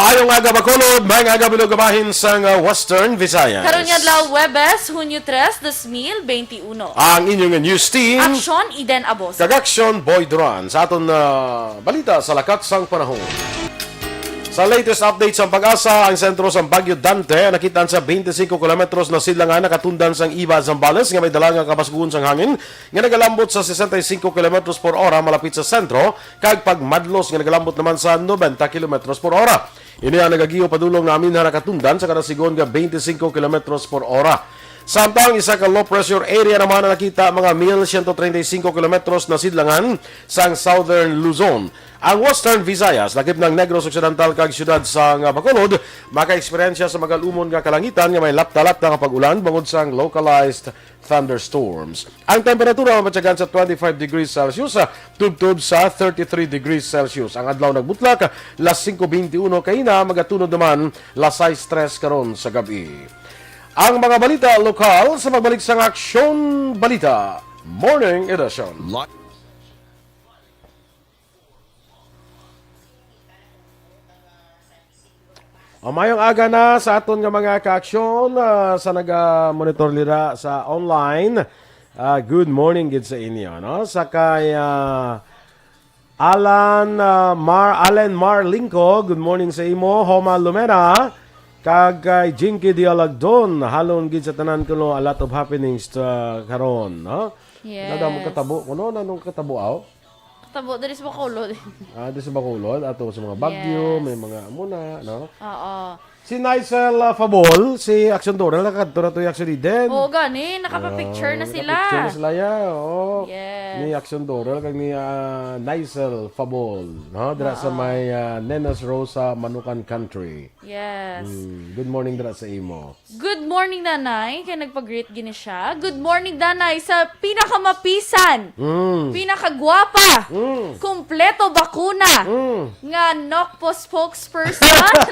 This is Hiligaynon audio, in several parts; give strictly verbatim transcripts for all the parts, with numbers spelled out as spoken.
Maayong aga, Bacolod. Maayong aga, Bilog, bahin sang, uh, Western Visayas. Karon nga adlaw, Huwebes, Hunyo tres, dos mil benti uno. Ang inyong news team, Aksyon, Eden Abos. Kag Aksyon, Boy Duran. Sa aton, uh, balita sa lakat sang panahon. Sa latest update sang PAGASA, ang sentro sang Bagyo Dante nakit-an sa twenty-five kilometros na sidlangan nakatundan sang iba sang Zambales nga may dala nga kabaskugon sang hangin nga nagalambot sa sesenta y cinco kilometros por ora malapit sa sentro kag pagmadlos nga nagalambot naman sa noventa kilometros por ora. Ini ang nagagiyo padulong namin nga nakatundan sa kada sigon nga twenty-five kilometros por ora. Samtang isa ka low pressure area naman ang nakita mga mil siyento treinta y cinco kilometros na sidlangan sang Southern Luzon. Ang Western Visayas, lakip ng Negros Occidental kag siyudad sang Bacolod, maka-eksperyensya sa magalumon nga kalangitan nga may lapta-lapta nga pag-ulan bangod sang localized thunderstorms. Ang temperatura mabatyagan sa twenty-five degrees Celsius, ah, tubtob sa thirty-three degrees Celsius. Ang adlaw nagbutlak, las singko beintiuno kaina, magatunod naman las sais tres karon sa gabi. Ang mga balita lokal sa pagbalik sang Aksyon Balita Morning Edition. O, mayong aga na sa aton nga mga kaaksyon, ah, sa naga-monitor nila sa online. Ah, good morning gid sa inyo, no? Sa kay, ah, Alan, ah, Mar, Allen Mar Lingco, good morning sa imo. Homa Lumena, kag kay Jinky Dialagdon, halon gid sa tanan kuno, a lot of happenings, ah, karon, no? Yes. Nadamo katabo kuno, nanong katabo, aw? Katabo diri sa Bacolod. Ah, diri sa Bacolod, ato sa mga bagyo, Yes. may mga amo na, no? Oo. Si Nicel, ah, Fabol, si Aksyon Dorel, nakadto na to yung Aksyon Eden. Oo, gani, nakapapicture Ah, na sila. nakapicture na sila, ya, oo. Yes. Ni Aksyon Dorel, kag ni, ah, Nicel Fabol, no? Dira sa Oo. may, ah, Nenas Rosa, Manukan Country. Yes. Mm, good morning dira sa imo. Good morning, Danay. Kaya nagpa-greet gini siya. Good morning, Danay, sa pinakamapisan, Mm. pinakagwapa, Mm. kompleto bakuna, Mm. nga Nokpo spokesperson.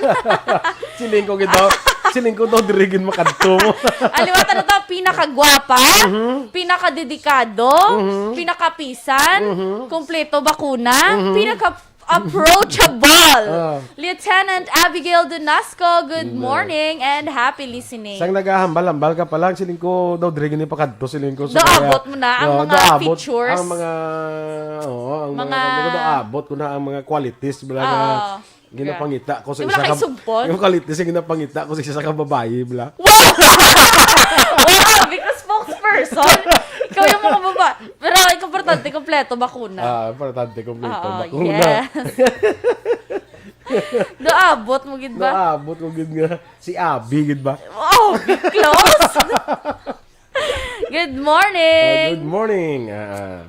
Siling ko gid daw. Siling ko daw, diri gid makadto mo. Aliwata na to, pinakagwapa, Mhm. pinakadedikado, Mhm. pinakapisan, Mhm. kompleto bakuna, Mhm. pinaka approachable. Ah. Lieutenant Abigail Dunasco, good Good morning and happy listening. Sang nagahambal-hambal ka pa lang, siling ko daw diri gini pakadto, siling ko sa Daw mga, abot mo na ang oh, mga daw abot pictures. ang mga, oo, ang mga, Mga sabi ko, daw abot ko na ang mga qualities, bala nga Ah, ginapangita ko sa Di ba isa ka, nakaisugpon? yung qualities yung ginapangita ko sa isa ka babayi, bala. Wow! Wow! Because spokesperson, ikaw yung mga baba. Pero ang importante, kompleto bakuna. Ah, importante, kompleto Oo, bakuna. yes. Naabot mo gid ba? Naabot mo gid nga. Si Abby gid ba? Oh, close. Good morning. Ah, good morning. Ah,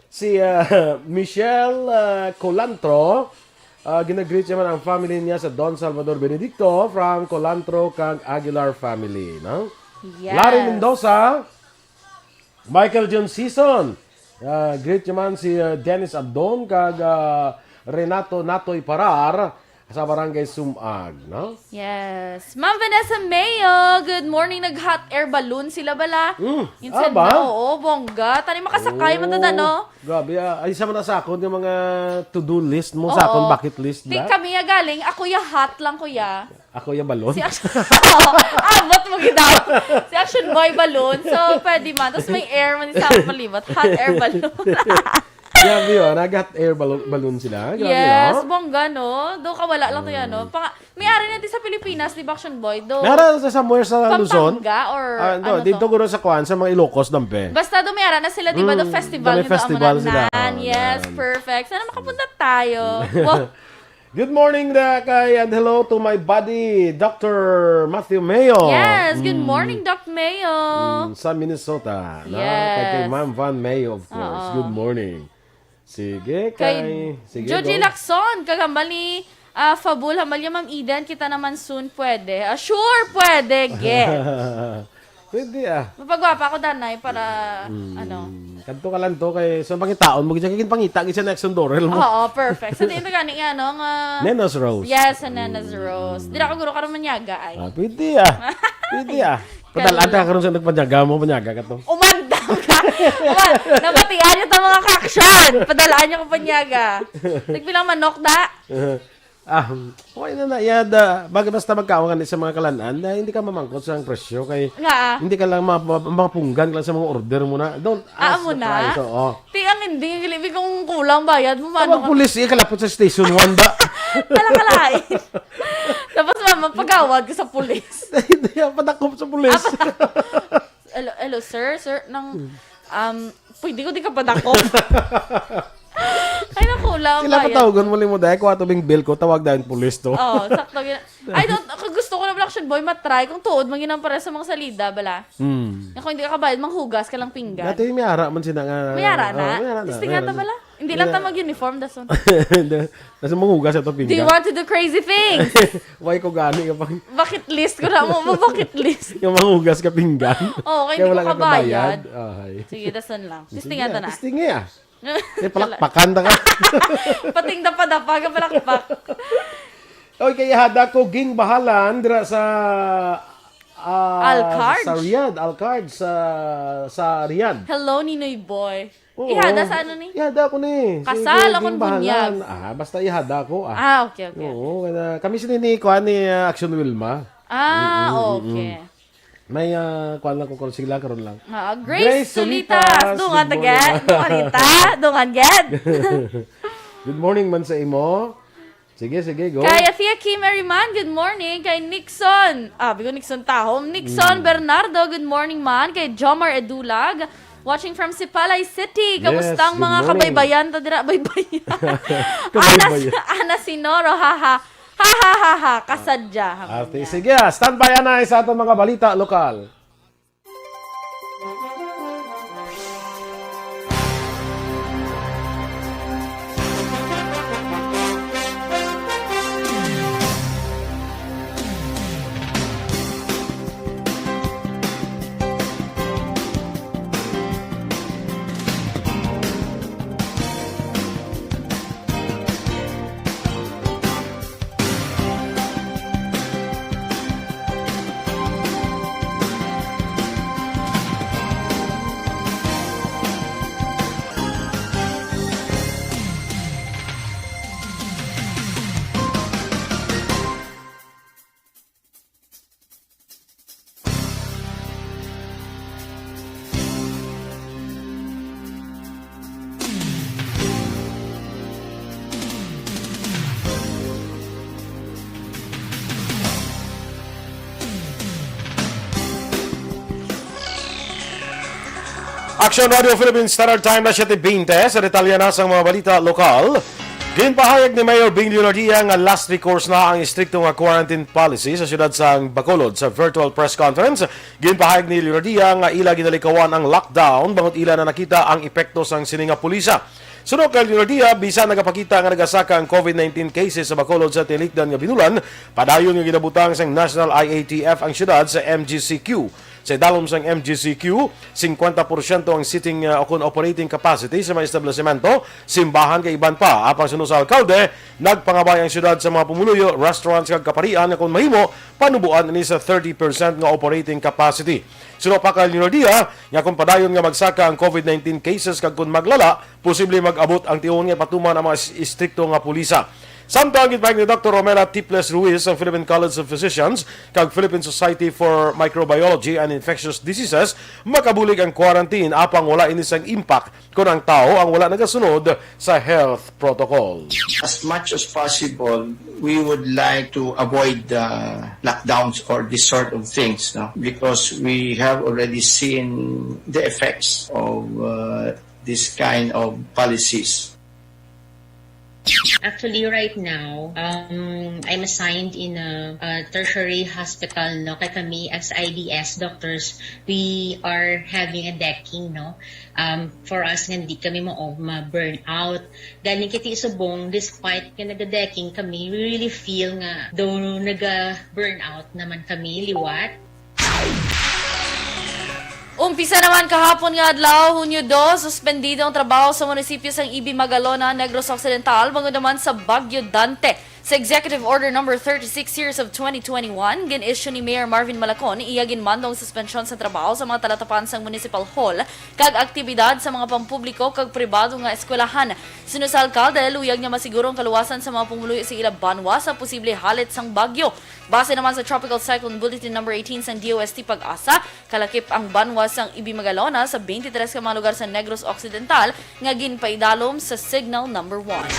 si, ah, Michelle, ah, Colantro, ah, ginagreet siya man ang family niya sa Don Salvador Benedicto from Colantro kag Aguilar family, no? Yes. Larry Mendoza, Michael John Season. Ah, greet naman si, ah, Dennis Abdon kag, ah, Renato Natoy Parar sa Barangay Sumag, no? Yes. Ma'am Vanessa Mayo, good morning. Nag-hot air balloon sila bala. Mm. Yun Ah, sa ba? na, oo, bongga. Tani makasakay man tada, Oh, no? grabe, ah. Ay, isa man na sa akon yung mga to-do list mo, sa Oo. akon bucket list Di na. kami ya galing, ako ya hot lang, kuya. Ako ya balon? Si Action, abot mo gid daw. Si Action Boy Balloon. So, pwede man. Tapos may air man sa palibot. Hot air balloon. Grabe yun. Nag-hot air balloon, balloon sila. Grabe, Yes, no? bongga, no? Do ka wala lang to yan, no? Mm. Pang, may ari na di sa Pilipinas, di ba, Action Boy? Do, May ara sa somewhere sa Luzon? Pampanga or Ah, do, ano dito to? guro sa kuan, sa mga Ilocos, dampe. Basta do may ara na sila, di ba? Do Mm, festival may nito, festival ang sila. Mananan. Ah, Yes, yan. perfect. Sana makapunta tayo. Wow. Good morning na kay, and hello to my buddy, Doctor Matthew Mayo. Yes, good Mm. morning, Doc Mayo. Mm, sa Minnesota, no? Kay, kay Yes. Ma'am Van Mayo, of course. Oo. Good morning. Sige, Kay kay, sige, Joji go. Lacson, kagambal ni, ah, Fabul, hambal niya, Ma'am Eden, kita naman soon, pwede. Ah, sure, pwede, get. Pwede, ah. Mapagwapa ako, Danay, para, Mm. ano. Kadto ka lang to, kay sa pangitaon mo, kaya pangita, kaya sa next Dorel mo. Oo, perfect. Sa diin na gani nga, no, nga Nena's Rose. Yes, sa Nena's Mm. Rose. Dira ko guro karon manyaga, ay. Ah, pwede, ah. Pwede, ah. Padal-an Kal- ka karon sa nagpanyaga mo, panyaga ka to. Umandam ka. Uman, nabatian niyo ta, mga kaaksyon. Padal-an niyo ko panyaga. Nagpilang manok, da? Ah, why na na, yada. Bagay basta magkaon ka ni sa mga kalan-an, na hindi ka mamangkot sa presyo kay Nga, ah. hindi ka lang ma-, ma-, mapunggan ka lang sa mga order mo na. Don't Ah, ask amo the na? price, oo. Ti, ang hindi, ang libi kong kulang bayad mo, Tawag mano ka? pulis, eh, kalapot sa station one ba? Kalakalain. Tapos, mama, pagawad ka sa pulis. Hindi, padakop sa pulis. Ah, padakop. Hello, hello, sir, sir, nang, Hmm. um, pwede ko di ka padakop? Ay, naku, lang Sila bayad. Patawagon mo, limo, dahil ko ato bing bill ko, tawag dahil pulis to. Oo, sakto yun. Ay, don't, ako gusto ko na pala, action boy, matry kung tuod, manginang para sa mga salida, bala. Hmm. Nga kung hindi ka kabayad, manghugas ka lang pinggan. Dati may ara man sila nga, May ara na? oh, may ara na, Testingan may ara ta na. bala? Hindi lang ta Wala. mag-uniform, dason. Hindi. Dason manghugas ato Do you pinggan. want to do crazy things? Why ko gani nga pang- Bucket list ko na mo, mo bucket list. Nga manghugas ka pinggan? Oo, kaya Kaya hindi wala ko ka kabayad. kabayad. Ay. Sige, dason lang. Testingan Sige, ta na. testingi, ah. Eh, palakpakan ta ka. Pating dapa-dapa ka palakpak. Oy, kay ihada ko ging bahalan dira sa, ah, Alcard? sa Riyadh, Alcard sa, sa Riyadh. Hello, Ninoy Boy. Oo. Ihada sa ano ni? Ihada ko ni. Kasal Sige, o ging bahalan. bunyag? Ah, basta ihada ko, ah. Ah, okay, okay. Oo, kaya kami sini ni, kuan ni, ah, Action Wilma. Ah, Mm, mm, mm, okay. mm. May, ah, kuwan lang ko, kung sila karon lang. Ah, Grace Grace Solitas, Solitas, dungan good morning. tagad, dungan kita, dungan gad. Good morning man sa imo. Sige, sige, go. Kay Athea Kim Merriman, good morning. Kay Nixon, ah, bigo Nixon Tahom. Nixon Mm. Bernardo, good morning man. Kay Jomar Edulag, watching from Sipalay City. Yes, Kamusta ang good mga morning. kabaybayan ta dira? Baybayan. Kabaybayan. Ana, Ana Sinoro, haha. Ha, ha, ha, ha. Kasadya. Ate, Haman niya. sige, ah, standby, anay, sa aton mga balita lokal. Action Radio Philippines Standard Time na siyete bente. Sa detalye na sang mga balita lokal, ginpahayag ni Mayor Bing Leonardia nga last recourse na ang istrikto nga quarantine policy sa siyudad sang Bacolod. Sa virtual press conference, ginpahayag ni Leonardia nga ila ginalikawan ang lockdown bangod ila na nakita ang epekto sang sini nga pulisa. Suno kay Leonardia, bisan nagapakita nga nagasaka ang covid nineteen cases sa Bacolod sa tinikdan nga binulan, padayon nga ginabutang sang National I A T F ang siyudad sa M G C Q. Sa idalom sang M G C Q, singkwenta porsyento ang seating, uh, o kon operating capacity sa mga establisemento, simbahan kag iban pa. Apang suno sa alkalde, nagpangabay ang siyudad sa mga pumuluyo, restaurants kag kaparian nga kon mahimo, panuboan ini sa thirty percent nga operating capacity. Suno pa kay Leonardia nga kung padayon nga magsaka ang covid nineteen cases kag kung maglala, posible mag-abot ang tion nga ipatuman ang mga is-, istrikto nga pulisa. Samtang ginpahayag ni Doktor Romela Tiples Ruiz sang Philippine College of Physicians kag Philippine Society for Microbiology and Infectious Diseases, makabulig ang quarantine apang wala ini sang impact kon ang tawo ang wala nagasunod sa health protocol. As much as possible, we would like to avoid, uh, lockdowns or this sort of things, no? Because we have already seen the effects of, uh, this kind of policies. Actually, right now, um, I'm assigned in a, a tertiary hospital, no? Kay kami as I D S doctors, we are having a decking, no? Um, for us nga hindi kami ma-, ma-burn out. Gani kiti subong, despite nga naga-decking kami, we really feel nga daw naga-burn out naman kami liwat. Umpisa naman kahapon nga adlaw, Hunyo dos, suspendido ang trabaho sa munisipyo sang Ibi, Magalona, Negros Occidental, bangod naman sa Bagyo Dante. Sa Executive Order Number thirty-six Series of twenty twenty-one, gin-issue ni Mayor Marvin Malacon iya ginmando ang suspensyon sa trabaho sa mga talatapan sang Municipal Hall kag aktibidad sa mga pampubliko kag pribado nga eskwelahan. Suno sa alkalde, luyag niya masiguro ang kaluwasan sa mga pumuluyo sa ila banwa sa posible halit sang bagyo. Base naman sa Tropical Cyclone Bulletin Number eighteen sang D O S T PAGASA, kalakip ang banwa sang Ibimagalonas sa twenty-three ka mga lugar sa Negros Occidental nga ginpaidalom sa Signal Number one.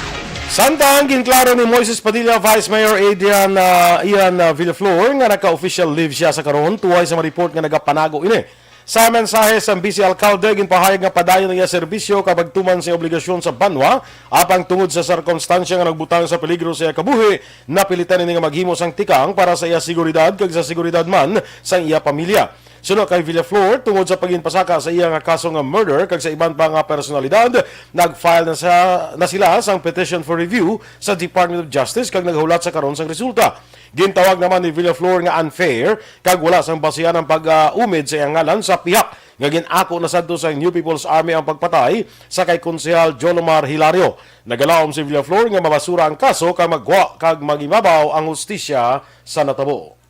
Samtang ginklaro ni Moises Padilla, Vice Mayor Adrian, ah, Ian, ah, Villaflor nga naka-official leave siya sa karon, tuway sa mga report nga nagapanago ini. Sa mensahe sang Vice Alkalde, ginpahayag nga padayon ang iya serbisyo kag pagtuman sa obligasyon sa banwa, apang tungod sa sirkunstansya nga nagbutang sa peligro sa iya kabuhi, napilitan ini nga maghimo sang tikang para sa iya seguridad kag sa seguridad man sang iya pamilya. Suno kay Villaflor, tungod sa paginpasaka sa iya nga kaso nga murder kag sa iban pa nga personalidad, nag-file na, sa, na sila sang petition for review sa Department of Justice kag naghulat sa karon sang resulta. Gintawag naman ni Villaflor nga unfair kag wala sang basihan ang pag-umid sa iyang ngalan sa pihak nga gin-ako na sadto sa New People's Army ang pagpatay sa kay Konsehal Jolomar Hilario. Nagalaom si Villaflor nga mabasura ang kaso kag magwa kag magibabaw ang hustisya sa natabo.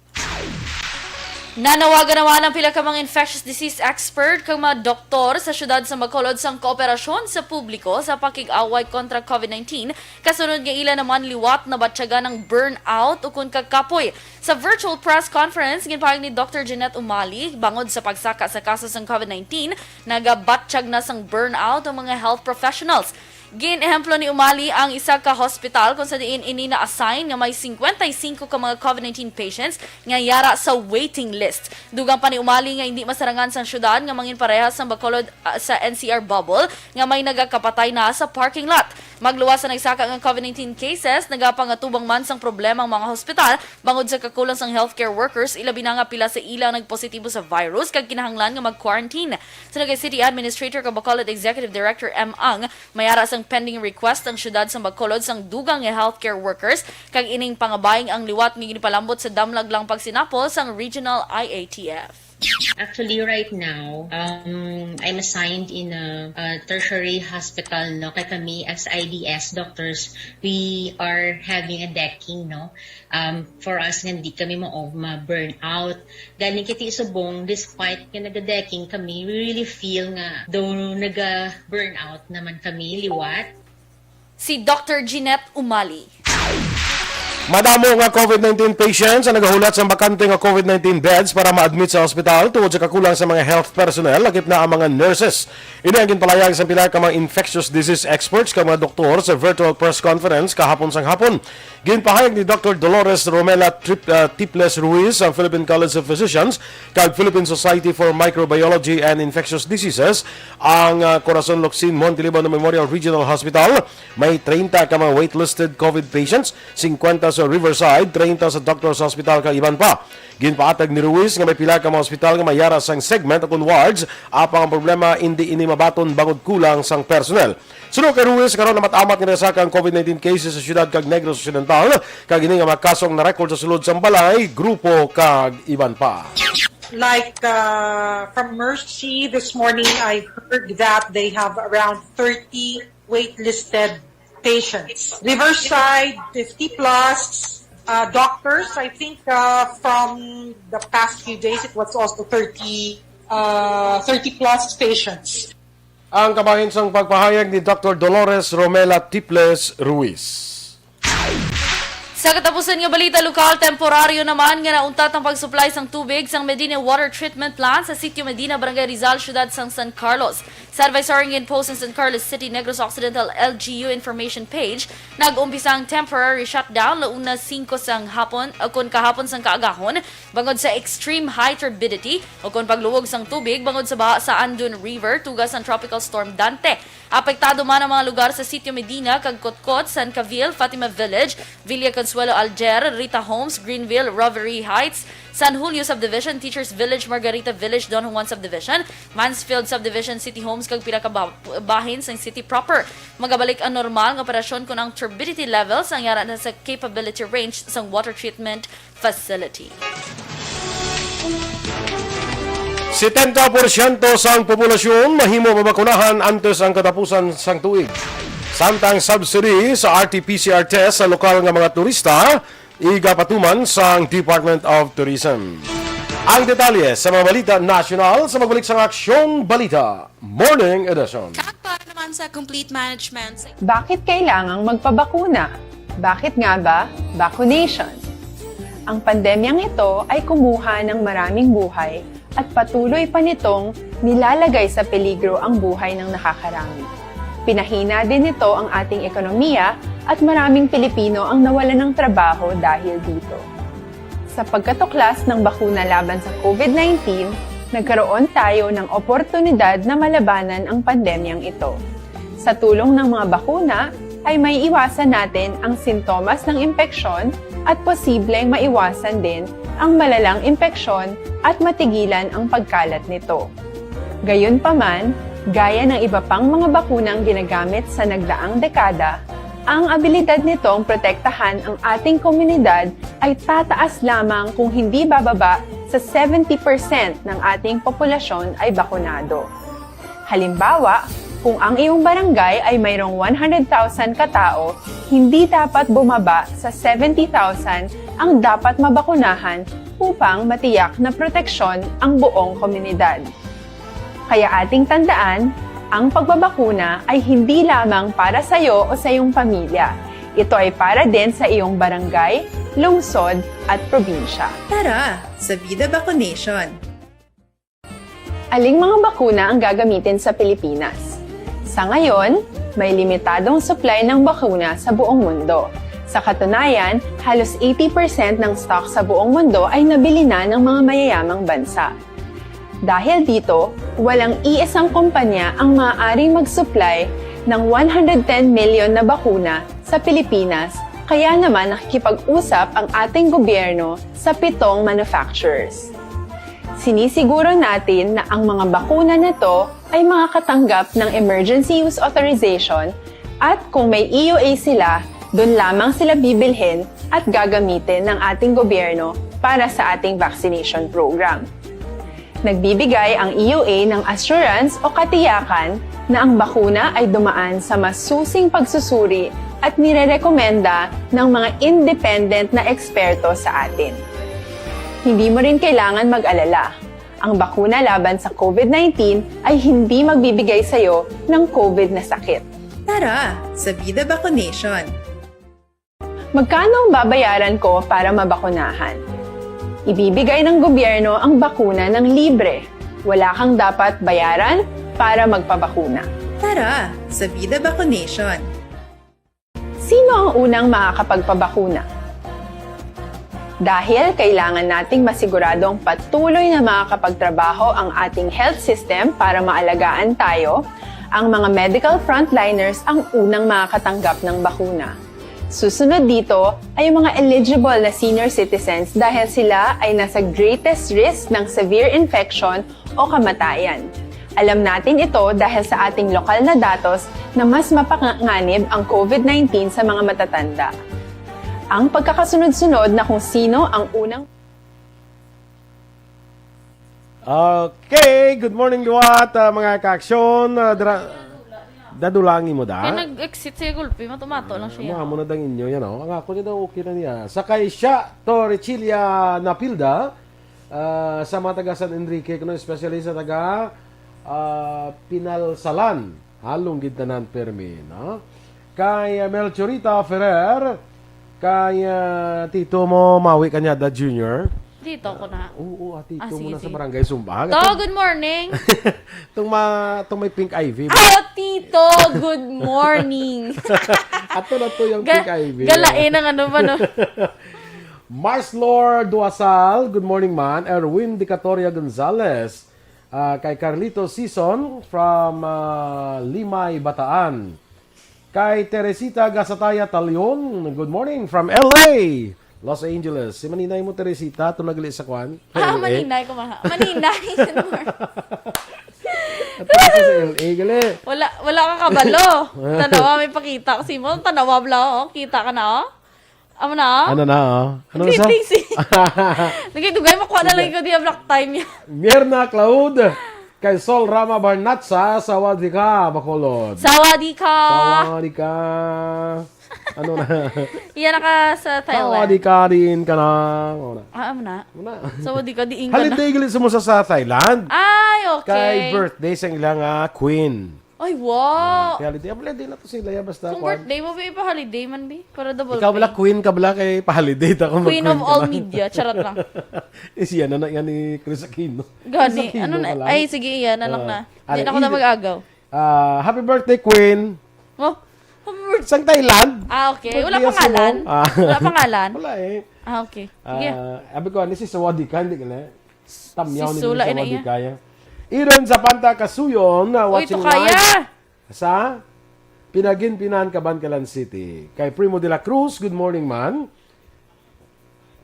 Nanawagan naman ang pila ka mga infectious disease expert kag mga doktor sa siyudad sa Bacolod sang kooperasyon sa publiko sa pakig-away kontra COVID nineteen, kasunod nga ila naman liwat nabatyagan ang burnout ukon kakapoy. Sa virtual press conference, ginpahayag ni Doktor Jeanette Umali, bangod sa pagsaka sa kaso sang COVID nineteen, nagabatyag na sang burnout ang mga health professionals. Gin-ehemplo ni Umali ang isa ka hospital kung sa diin ini na-assign nga may cincuenta y cinco ka mga COVID nineteen patients nga yara sa waiting list. Dugang pa ni Umali nga hindi masarangan sang syudad nga mangin parehas sang Bacolod, ah, sa N C R bubble nga may nagakapatay na sa parking lot. Magluwas sa nagsaka nga COVID nineteen cases, nagapangatubang man sang problema ang mga hospital bangod sa kakulang sang healthcare workers, ilabi na nga pila sa ila ang nagpositibo sa virus kag kinahanglan nga mag-quarantine. Suno kay City Administrator kag Bacolod Executive Director M. Ang, may ara sang pending request ang siyudad sang Bacolod sang dugang nga healthcare workers, kag ining pangabaing ang liwat nga ginpalambot sa damlag lang pagsinapol sang Regional I A T F. Actually, right now, um, I'm assigned in a, a tertiary hospital, no? Kay kami, as I D S doctors, we are having a decking, no? Um, for us, nga di kami ma-, ma-burn out. Galing kiti subong, despite nga naga-decking kami, we really feel nga daw naga-burn out naman kami, liwat. Si Doctor Jeanette Umali. Madamo nga COVID nineteen patients ang nagahulat sang bakante nga COVID nineteen beds para ma-admit sa ospital tungod sa kakulang sa mga health personnel, lakip na ang mga nurses. Ini ang ginpalayag sang pila ka mga infectious disease experts kag mga doktor sa virtual press conference kahapon sang hapon. Ginpahayag ni Doctor Dolores Romela Trip-, ah, Tiples Ruiz, ang Philippine College of Physicians kag Philippine Society for Microbiology and Infectious Diseases, ang, ah, Corazon Locsin Montelibano Memorial Regional Hospital, may treinta ka mga waitlisted COVID patients, singkwenta sa Riverside, treinta sa Doctors Hospital, kag iban pa. Ginpaatag ni Ruiz nga may pila ka mga hospital nga may yara sang segment ukon wards, apang ang problema indi ini mabaton bangod kulang sang personnel. Suno kay Ruiz, karon amat-amat nga nagasaka ang COVID nineteen cases sa siyudad kag Negros Occidental, kag ini nga mga kasong na-record sa sulod sang balay, grupo, kag iban pa. Like, uh, from Mercy this morning, I heard that they have around thirty waitlisted patients. Riverside, fifty plus, uh, doctors. I think, uh, from the past few days, it was also thirty, uh, thirty plus patients. Ang kabahin sang pagpahayag ni Doctor Dolores Romela Tiples Ruiz. Sa katapusan nga balita lokal, temporaryo naman nga nauntat ang pag-supply sang tubig sang Medina Water Treatment Plant sa Sitio Medina, Barangay Rizal, Siyudad sang San Carlos. Sa advisory nga ginpost sang San Carlos City Negros Occidental L G U information page, nag-umpisa ang temporary shutdown launa singko sang hapon, o kon kahapon sang kaagahon, bangod sa extreme high turbidity o kon pagluwog sang tubig bangod sa baha sa Andon River tuga sang Tropical Storm Dante. Apektado man ang mga lugar sa Sitio Medina kag Kotkot, San Cavil, Fatima Village, Villa Consuelo Alger, Rita Homes, Greenville, Rovery Heights, San Julio Subdivision, Teachers Village, Margarita Village, Don Juan Subdivision, Mansfield Subdivision, City Homes, kag pila ka ba-, bahin sang city proper. Magabalik ang normal nga operasyon kon ang turbidity levels ang yara na sa capability range sang water treatment facility. Setenta porsyento sang populasyon mahimo mabakunahan antes ang katapusan sang tuig. Samtang subsidy sa R T P C R test sa lokal nga mga turista, igapatuman sang Department of Tourism. Ang detalye sa mga balita nasyonal sa magbalik sang Aksyon Balita Morning Edition. At para naman sa complete management sa Bakit kailangang magpabakuna? Bakit nga ba vaccination? Ang pandemyang ito ay kumuha ng maraming buhay at patuloy pa nitong nilalagay sa peligro ang buhay ng nakakarami. Pinahina din nito ang ating ekonomiya at maraming Pilipino ang nawalan ng trabaho dahil dito. Sa pagkatuklas ng bakuna laban sa COVID nineteen, nagkaroon tayo ng oportunidad na malabanan ang pandemyang ito. Sa tulong ng mga bakuna, ay may iwasan natin ang sintomas ng impeksyon at posibleng maiwasan din ang malalang impeksyon at matigilan ang pagkalat nito. Gayunpaman, gaya ng iba pang mga bakunang ginagamit sa nagdaang dekada, ang abilidad nitong protektahan ang ating komunidad ay tataas lamang kung hindi bababa sa seventy percent ng ating populasyon ay bakunado. Halimbawa, kung ang iyong barangay ay mayroong one hundred thousand ka tawo, hindi dapat bumaba sa seventy thousand ang dapat mabakunahan upang matiyak na proteksyon ang buong komunidad. Kaya ating tandaan, ang pagbabakuna ay hindi lamang para sa iyo o sa iyong pamilya. Ito ay para din sa iyong barangay, lungsod, at probinsya. Tara, sa Vida Vaccination! Aling mga bakuna ang gagamitin sa Pilipinas? Sa ngayon, may limitadong supply ng bakuna sa buong mundo. Sa katunayan, halos eighty percent ng stock sa buong mundo ay nabili na ng mga mayayamang bansa. Dahil dito, walang iisang kumpanya ang maaaring mag-supply ng one hundred ten million na bakuna sa Pilipinas, kaya naman nakikipag-usap ang ating gobyerno sa pitong manufacturers. Sinisiguro natin na ang mga bakuna na to ay makakatanggap ng emergency use authorization at kung may E U A sila, doon lamang sila bibilhin at gagamitin ng ating gobyerno para sa ating vaccination program. Nagbibigay ang E U A ng assurance o katiyakan na ang bakuna ay dumaan sa masusing pagsusuri at nirerekomenda ng mga independent na eksperto sa atin. Hindi mo rin kailangan mag-alala. Ang bakuna laban sa COVID nineteen ay hindi magbibigay sa iyo ng COVID na sakit. Tara, sa Vida Vaccination! Magkano ang babayaran ko para mabakunahan? Ibibigay ng gobyerno ang bakuna ng libre. Wala kang dapat bayaran para magpabakuna. Tara, sa Vida Vaccination! Sino ang unang makakapagpabakuna? Dahil kailangan nating masiguradong patuloy na makakapagtrabaho ang ating health system para maalagaan tayo, ang mga medical frontliners ang unang makakatanggap ng bakuna. Susunod dito ay ang mga eligible na senior citizens dahil sila ay nasa greatest risk ng severe infection o kamatayan. Alam natin ito dahil sa ating lokal na datos na mas mapanganib ang COVID nineteen sa mga matatanda. Ang pagkakasunod-sunod na kung sino ang unang Okay, good morning liwat, ah, mga kaaksyon. Ah, dra- dadulangi mo da? Kaya nag-exit siya gulpi, matumato lang siya. Mga mo na dang inyo, yan o. Ang ako niya daw okay na niya. Sakay siya, Torre Chilla Napilda, ah, sa mga taga San Enrique, kuno especially sa taga ah, Pinalsalan. Halong gid tanan permi, no? Kay ah, Melchorita Ferrer, kay ah, tito mo, Mawi Cañada Junior. Tito ko na. Oo, ah, tito Ah, mo sige, na sa sige. Barangay Sumbahan. To, Itong, good morning. Itong, ma, itong may pink ivy. Oh, Tito, good morning. Ato na to yung Ga- pink ivy. Galain ang ano ba, no? Marslor Duasal, good morning man. Erwin Dicatoria Gonzalez, ah, kay Carlito Sison from ah, Limay, Bataan. Kay Teresita Gasataya Talion, good morning from L A, Los Angeles. Si Maninay mo, Teresita, ito nagli sa kwan? Ah, L A? Maninay ko, maha. Maninay. At sa L A, gali. Wala, wala ka kabalo. Tanawa, may pakita ko. Simo, tanawa, bla, oh. Kita ka na, oh. Amo na, oh. Ano na, oh? Ano Great sa? Things, eh. Nagay-dugay, makuha na lang ko diya black time yan. Mirna Claude. Kay Sol Rama Barnatsa, sawadika, Bacolod. Sawadika! Sawadika. Ano na? Iya na ka sa Thailand. Sawadika din ka na. Ano na? Ah, amo na. Ano na? Sawadika, diin ka na. Holiday gali sa mo sa, sa Thailand. Ay, okay. Kay birthday sang ilang, ah, queen. Ay, wow. Ah, kay holiday. Amo, di na to sila, ya, basta Kung kwan. Birthday mo, bi, ipa-holiday man, bi. Para double Ikaw bala, pay. Queen ka bala, kay pa-holiday ta kung Queen of mag-queen ka all na. Media. Charot lang. Eh, siya na na yan ni Chris Aquino. Gani, Chris Aquino ano na? Pala. Ay, sige, iya na lang Ah, na. Hindi ari, na ako na i- mag-agaw. Ah, happy birthday, Queen. Oh, happy birthday. Sang Thailand. Ah, okay. Wala Birthday pangalan? Mo. Ah. Wala pangalan? Wala eh. Ah, okay. Sige. Ah, abi ko, ano si Sawadika, hindi ka na? Tamyaw Si ni Sula, sa ina iya. Wadikaya. Iron sa Panta Kasuyon, na Uy, watching Tukaya. Live sa Pinaginpinan, Kabankalan City. Kay Primo de la Cruz, good morning, man.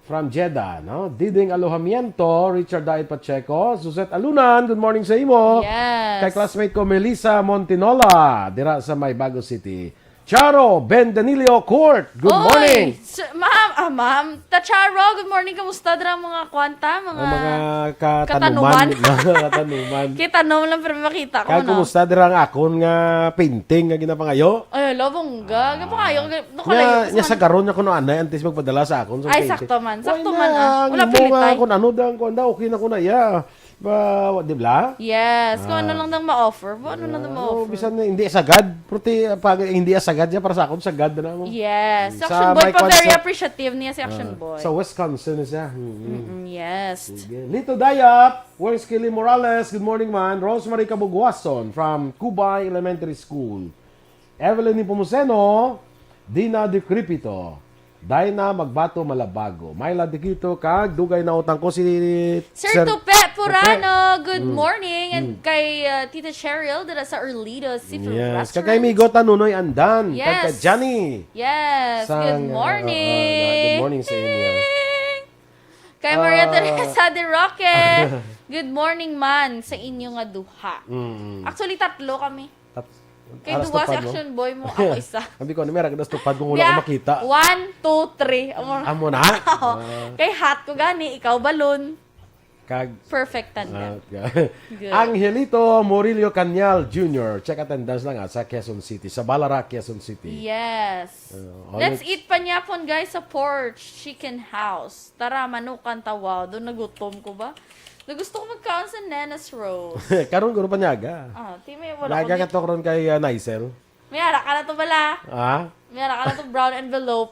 From Jeddah, no? Diding Alojamiento, Richard Daid Pacheco, Suzette Alunan, good morning sa imo. Yes. Kay classmate ko, Melissa Montinola, dira sa May Bago City. Charo, Ben Danilio Court, good Oy, morning. s-, ma'am, ah, ma'am. Ta Charo, good morning. Kamusta dira ang mga kwanta? Mga Ang mga katanuman. Katanuman. Katanuman. Kitanom lang, pero makita ko, Kag no? Kumusta dira ang akon nga painting nga ginapangayo? Ay, ala, bongga. Ah. Ginapangayo, ga-, Nya, nakalayo. Nya sa karon niya kuno anay, antes magpadala sa akon sa Ay, painting. Sakto man. Sakto man, ah. Wala pilitay. Kung ano dang, kung ano, okay na ko na, yeah. Ba, wa-, di ba? Yes, kung ano Ah. lang dang ma-offer, kung ano lang dang Ah, ma-offer. Oh, bisan na hindi sagad, pero ti-, pag hindi sagad niya, para sa akon, sagad na mo. Yes. Mm, Action sa Boy pa, very appreciative niya si Action Boy. Ah, sa Wisconsin na siya. Mm-mm. Mm-mm, yes. Sige. Lito Dayap, Wes Kelly Morales, good morning, man. Rosemary Cabugwason from Cubay Elementary School. Evelyn Nepomuceno, Dina Decrepito, Dina Magbato Malabago, Myla Diquito, kag dugay na utang ko si Sir Sir Tupe Purano, Tupe. Good Mm. morning. And Mm. kay, uh, Tita Cheryl, dira sa Erlido Seafood Yes. Restaurant. Kag kay Migo Tanunoy Andan, kag kay Yes. Johnny. Yes. Sang, Good uh, morning. uh, good morning sa inyo. Kay Maria Ah. Teresa de Roque, good morning man sa inyo nga duha. Mm. Actually, tatlo kami. Tap-, Kay alas duwa si tupad mo? Action Boy mo, ako isa. Sabi ko, ano, meron ka tupad kung wala Yeah. ko makita. One, two, three. Amo na. Amo na? Oo. Ah. Kay hot ko gani, ikaw balon. Kag Perfect tandem. Ah, ka-, Good. Angelito Murillo Cañal Junior, check attendance lang, ah, sa Quezon City, sa Balara, Quezon City. Yes. Ah, Let's always eat panyapon, guys, sa Porch Chicken House. Tara, manukan ta, wow. Doon nagutom ko ba? Na gusto ko magkaon sa Nena's Roast. Karon guro panyaga. Ah, ti may wala Naga ko ka di- to karon kay, ah, Nicel. May ara ka na to bala. Ah? May ara ka na to brown envelope.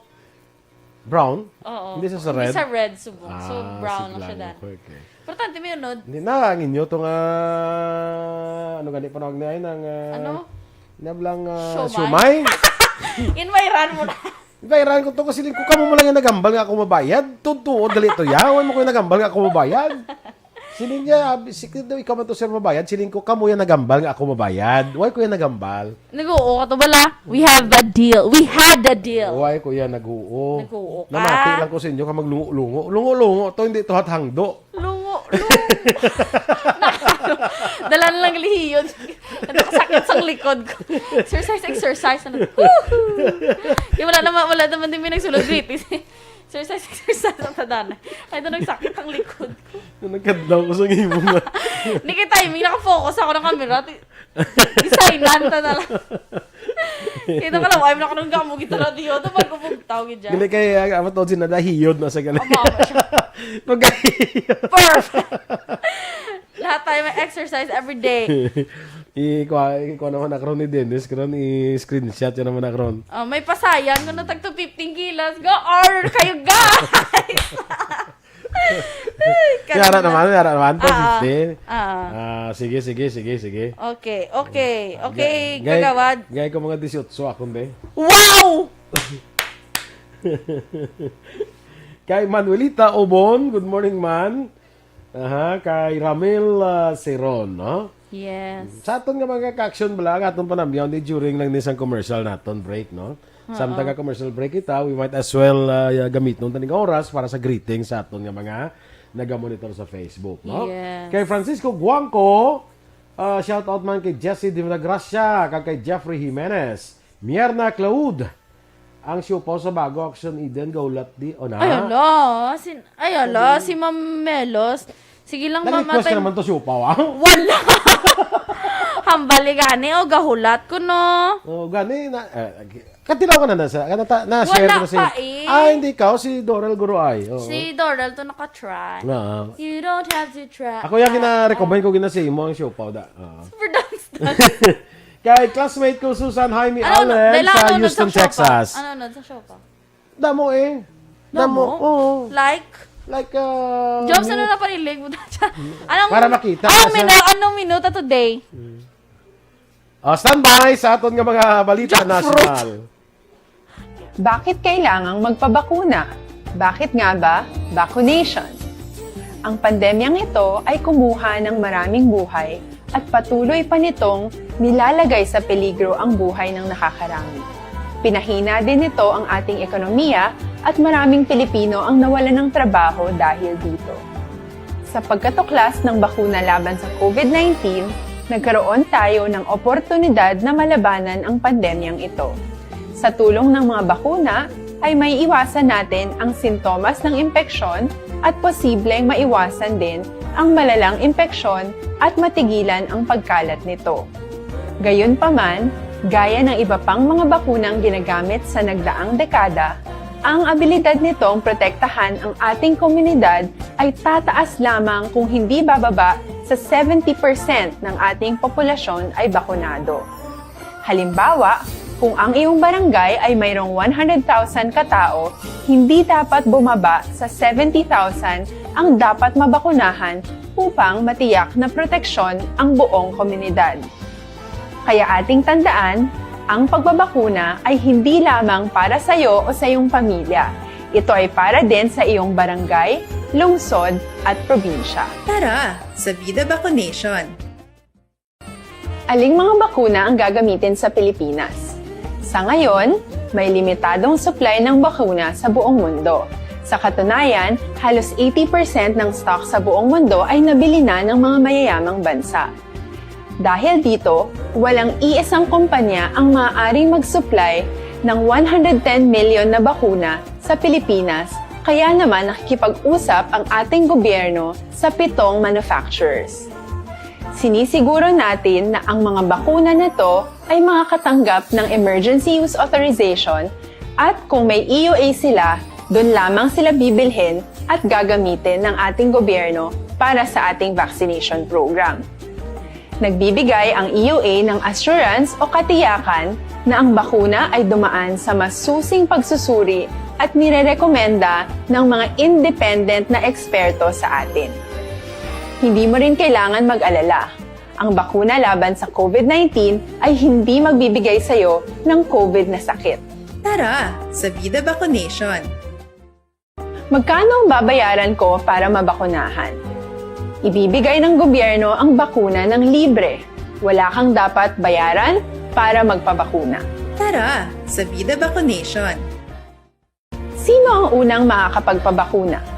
Brown? Oo. Hindi siya sa Hindi red? sa red, subong. So, Ah, brown sige lang siya lang. Dan. Okay, okay. Importante may unod. Hindi na, ang inyo to nga, ano gani panawag na yun, ang, ah, Ano? nablang, ah, Siomay? siomay? Invairan mo na. Invairan ko to, kasi siling ko, kamo mo lang yung nagambal nga ako mabayad. Tutuod, gali to ya. Wala mo ko yung nagambal nga ako mabayad. Siling niya, abi, si, ikaw man to, sir, mabayad. Siling ko, kamo yung nagambal nga ako mabayad. Why ko yung nagambal? Nag-oo ka to bala. We have a deal. We had a deal. Why ko yan nag-oo? Nag-oo ka. Namati lang ko sa inyo ka maglungo-lungo. Lungo-lungo to, hindi to hatangdo. Lungo, lungo. Dalan lang lihiyod. Nakasakit sang likod ko. Exercise, exercise. Ano? Woohoo! Yung wala naman, wala naman din may nagsulod greetings. Exercise, exercise ang tadana. Ay, ito nagsakit ang likod ko. Nagkadlaw ko sa ngimo nga. Hindi kay timing, nakafocus ako ng camera. Ti-, designan ta na lang. Ito ka lang, ay, nakanong gamo, gitara diyo. Ito, pag-ubog tao, gidya. Hindi kay, ah, amat to, sinadahiyod na sa ganun. Ama, ama siya. Pagkahiyod. Perfect. Lahat tayo may exercise every day. I-, kuha, i-, kuha naman na karon ni Dennis, karon i-screenshot yun naman na karon. Oh, may pasayan ko na tag two fifty kilos. Go order kayo, guys! Ay, Yara kanina. naman, yara naman, Ah, two fifty. ah. Ah, sige, sige, sige, sige. Okay, okay, okay, Gay, gay, kagawad. Gay ko mga dieciocho akong be. Wow! Kay Manuelita Obon, good morning, man. Aha, kay Ramil, ah, Seron, no? Yes. Sa aton nga mga ka-action bala, ang aton panamyaw ni during lang ni sang commercial naton break, no? Samtang nga commercial break kita, we might as well, ah, gamiton taning oras para sa greeting sa aton nga mga nagamonitor sa Facebook, no? Yes. Kay Francisco Guangco, ah, shout out man kay Jesse de la Gracia, kag kay Jeffrey Jimenez, Mierna Claude, ang siopaw sa Bago Action Eden, gaulat di, o na? Ay, ala, sin-, ay, ala, si Ma'am Melos, Sige lang, ma'am, nag-request ka naman to, siupaw, ah. Wala. Hambali gani, o, gahulat ko, no? Oh, gani na, eh, katilaw ka na na sa, kana ta, na-share Wala ko na si, pa, eh. Ah, hindi ka, si Doral Guruay, oo. Si Doral to naka-try. Ah. You don't have to try. Ako yung gina-recommend ko, gina sa imo ang siupaw, da. Ah. Super dance. Kay classmate ko, Susan Jaime Ano, Allen, dala, sa ano, ano, Houston, sa siopaw? Texas. Ano, ano, sa siopaw? Damo eh. Damo? Damo? Oo. Like? Like, uh, Jobs, ano na panilig mo? Anong, Para makita anong ka sa minu-, anong minuta today? Mm. Ah, standby sa aton nga mga balita Jackfruit. Nasyonal. Bakit kailangang magpabakuna? Bakit nga ba vaccination? Ang pandemyang ito ay kumuha ng maraming buhay at patuloy pa nitong nilalagay sa peligro ang buhay ng nakakarami. Pinahina din nito ang ating ekonomiya at maraming Pilipino ang nawalan ng trabaho dahil dito. Sa pagkatuklas ng bakuna laban sa COVID nineteen, nagkaroon tayo ng oportunidad na malabanan ang pandemyang ito. Sa tulong ng mga bakuna, ay maiiwasan natin ang sintomas ng impeksyon at posibleng maiwasan din ang malalang impeksyon at matigilan ang pagkalat nito. Gayunpaman, gaya ng iba pang mga bakunang ginagamit sa nagdaang dekada, ang abilidad nitong protektahan ang ating komunidad ay tataas lamang kung hindi bababa sa seventy percent ng ating populasyon ay bakunado. Halimbawa, kung ang iyong barangay ay mayroong one hundred thousand katao, hindi dapat bumaba sa seventy thousand ang dapat mabakunahan upang matiyak na proteksyon ang buong komunidad. Kaya ating tandaan, ang pagbabakuna ay hindi lamang para sa iyo o sa iyong pamilya. Ito ay para din sa iyong barangay, lungsod, at probinsya. Tara, sa Vida Vaccination! Aling mga bakuna ang gagamitin sa Pilipinas? Sa ngayon, may limitadong supply ng bakuna sa buong mundo. Sa katunayan, halos eighty percent ng stock sa buong mundo ay nabili na ng mga mayayamang bansa. Dahil dito, walang iisang kumpanya ang maaaring mag-supply ng one hundred ten million na bakuna sa Pilipinas, kaya naman nakikipag-usap ang ating gobyerno sa pitong manufacturers. Sinisiguro natin na ang mga bakuna na to ay makakatanggap ng emergency use authorization at kung may E U A sila, doon lamang sila bibilhin at gagamitin ng ating gobyerno para sa ating vaccination program. Nagbibigay ang E U A ng assurance o katiyakan na ang bakuna ay dumaan sa masusing pagsusuri at nirerekomenda ng mga independent na eksperto sa atin. Hindi mo rin kailangan mag-alala. Ang bakuna laban sa COVID nineteen ay hindi magbibigay sa iyo ng COVID na sakit. Tara, sa Vida Vaccination! Magkano ang babayaran ko para mabakunahan? Ibibigay ng gobyerno ang bakuna ng libre. Wala kang dapat bayaran para magpabakuna. Tara, sa Vida Vaccination! Sino ang unang makakapagpabakuna?